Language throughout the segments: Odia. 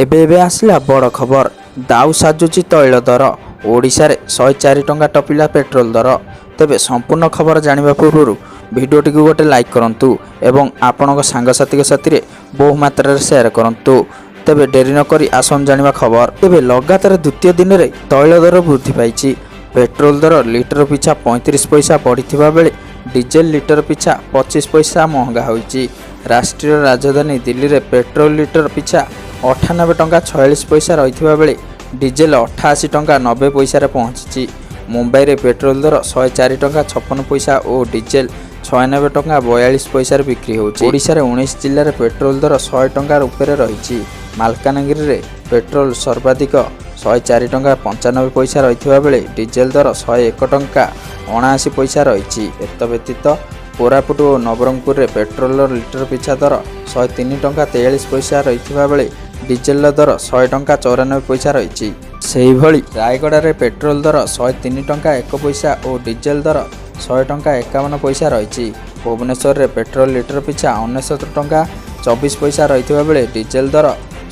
ଏବେ ଏବେ ଆସିଲା ବଡ଼ ଖବର। ଦାଉ ସାଜୁଛି ତୈଳ ଦର। ଓଡ଼ିଶାରେ 104 ଟଙ୍କା ଟପିଲା ପେଟ୍ରୋଲ ଦର। ତେବେ ସମ୍ପୂର୍ଣ୍ଣ ଖବର ଜାଣିବା ପୂର୍ବରୁ ଭିଡ଼ିଓଟିକୁ ଗୋଟେ ଲାଇକ୍ କରନ୍ତୁ ଏବଂ ଆପଣଙ୍କ ସାଙ୍ଗସାଥିଙ୍କ ସାଥିରେ ବହୁ ମାତ୍ରାରେ ସେୟାର କରନ୍ତୁ। ତେବେ ଡେରି ନକରି ଆସନ୍ତୁ ଜାଣିବା ଖବର। ତେବେ ଲଗାତାର ଦ୍ୱିତୀୟ ଦିନରେ ତୈଳ ଦର ବୃଦ୍ଧି ପାଇଛି। ପେଟ୍ରୋଲ ଦର ଲିଟର ପିଛା 35 ପଇସା ବଢ଼ିଥିବା ବେଳେ ଡିଜେଲ ଲିଟର ପିଛା 25 ପଇସା ମହଙ୍ଗା ହୋଇଛି। ରାଷ୍ଟ୍ରୀୟ ରାଜଧାନୀ ଦିଲ୍ଲୀରେ ପେଟ୍ରୋଲ ଲିଟର ପିଛା 98 ଟଙ୍କା 46 ପଇସା ରହିଥିବା ବେଳେ ଡିଜେଲ 88 ଟଙ୍କା 90 ପଇସାରେ ପହଞ୍ଚିଛି। ମୁମ୍ବାଇରେ ପେଟ୍ରୋଲ ଦର 104 ଟଙ୍କା 56 ପଇସା ଓ ଡିଜେଲ 96 ଟଙ୍କା 42 ପଇସାରେ ବିକ୍ରି ହେଉଛି। ଓଡ଼ିଶାରେ 19 ଜିଲ୍ଲାରେ ପେଟ୍ରୋଲ ଦର 100 ଟଙ୍କା ଉପରେ ରହିଛି। ମାଲକାନଗିରିରେ ପେଟ୍ରୋଲ ସର୍ବାଧିକ 104 ଟଙ୍କା 95 ପଇସା ରହିଥିବା ବେଳେ ଡିଜେଲ ଦର 101 ଟଙ୍କା 79 ପଇସା ରହିଛି। ଏତ ବ୍ୟତୀତ କୋରାପୁଟ ଓ ନବରଙ୍ଗପୁରରେ ପେଟ୍ରୋଲର ଲିଟର ପିଛା ଦର 103 ଟଙ୍କା 43 ପଇସା ରହିଥିବା ବେଳେ ଡିଜେଲର ଦର 100 ଟଙ୍କା 94 ପଇସା ରହିଛି। ସେହିଭଳି ରାୟଗଡ଼ାରେ ପେଟ୍ରୋଲ ଦର 103 ଟଙ୍କା 1 ପଇସା ଓ ଡିଜେଲ ଦର 100 ଟଙ୍କା 51 ପଇସା ରହିଛି। ଭୁବନେଶ୍ୱରରେ ପେଟ୍ରୋଲ ଲିଟର ପିଛା 99 ଟଙ୍କା 24 ପଇସା ରହିଥିବା ବେଳେ ଡିଜେଲ ଦର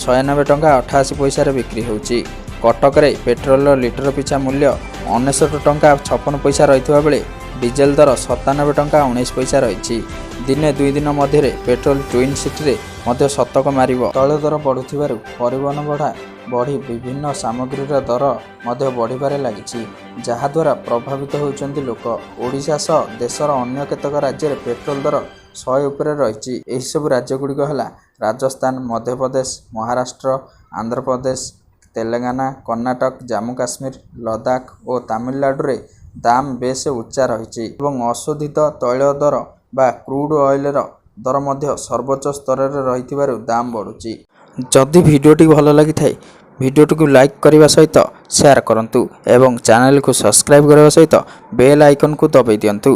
96 ଟଙ୍କା 88 ପଇସାରେ ବିକ୍ରି ହେଉଛି। କଟକରେ ପେଟ୍ରୋଲର ଲିଟର ପିଛା ମୂଲ୍ୟ 99 ଟଙ୍କା 56 ପଇସା ରହିଥିବା ବେଳେ ଡିଜେଲ ଦର 97 ଟଙ୍କା 19 ପଇସା ରହିଛି। ଦିନେ ଦୁଇ ଦିନ ମଧ୍ୟରେ ପେଟ୍ରୋଲ ଟ୍ୱିନ୍ ସିଟିରେ ମଧ୍ୟ ଶତକ ମାରିବ। ତୈଳ ଦର ବଢ଼ୁଥିବାରୁ ପରିବହନ ଭଡ଼ା ବଢ଼ି ବିଭିନ୍ନ ସାମଗ୍ରୀର ଦର ମଧ୍ୟ ବଢ଼ିବାରେ ଲାଗିଛି, ଯାହାଦ୍ୱାରା ପ୍ରଭାବିତ ହେଉଛନ୍ତି ଲୋକ। ଓଡ଼ିଶା ସହ ଦେଶର ଅନ୍ୟ କେତେକ ରାଜ୍ୟରେ ପେଟ୍ରୋଲ ଦର 100 ଉପରେ ରହିଛି। ଏହିସବୁ ରାଜ୍ୟଗୁଡ଼ିକ ହେଲା ରାଜସ୍ଥାନ, ମଧ୍ୟପ୍ରଦେଶ, ମହାରାଷ୍ଟ୍ର, ଆନ୍ଧ୍ରପ୍ରଦେଶ, ତେଲେଙ୍ଗାନା, କର୍ଣ୍ଣାଟକ, ଜାମ୍ମୁ କାଶ୍ମୀର, ଲଦାଖ ଓ ତାମିଲନାଡୁରେ ଦାମ ବେଶ ଉଚ୍ଚା ରହିଛି ଏବଂ ଅଶୋଧିତ ତୈଳ ଦର ବା କ୍ରୁଡ୍ ଅଏଲର ଦର ମଧ୍ୟ ସର୍ବୋଚ୍ଚ ସ୍ତରରେ ରହିଥିବାରୁ ଦାମ ବଢ଼ୁଛି। ଯଦି ଭିଡ଼ିଓଟି ଭଲ ଲାଗିଥାଏ, ଭିଡ଼ିଓଟିକୁ ଲାଇକ୍ କରିବା ସହିତ ସେୟାର କରନ୍ତୁ ଏବଂ ଚ୍ୟାନେଲକୁ ସବସ୍କ୍ରାଇବ୍ କରିବା ସହିତ ବେଲ୍ ଆଇକନ୍କୁ ଦବାଇ ଦିଅନ୍ତୁ।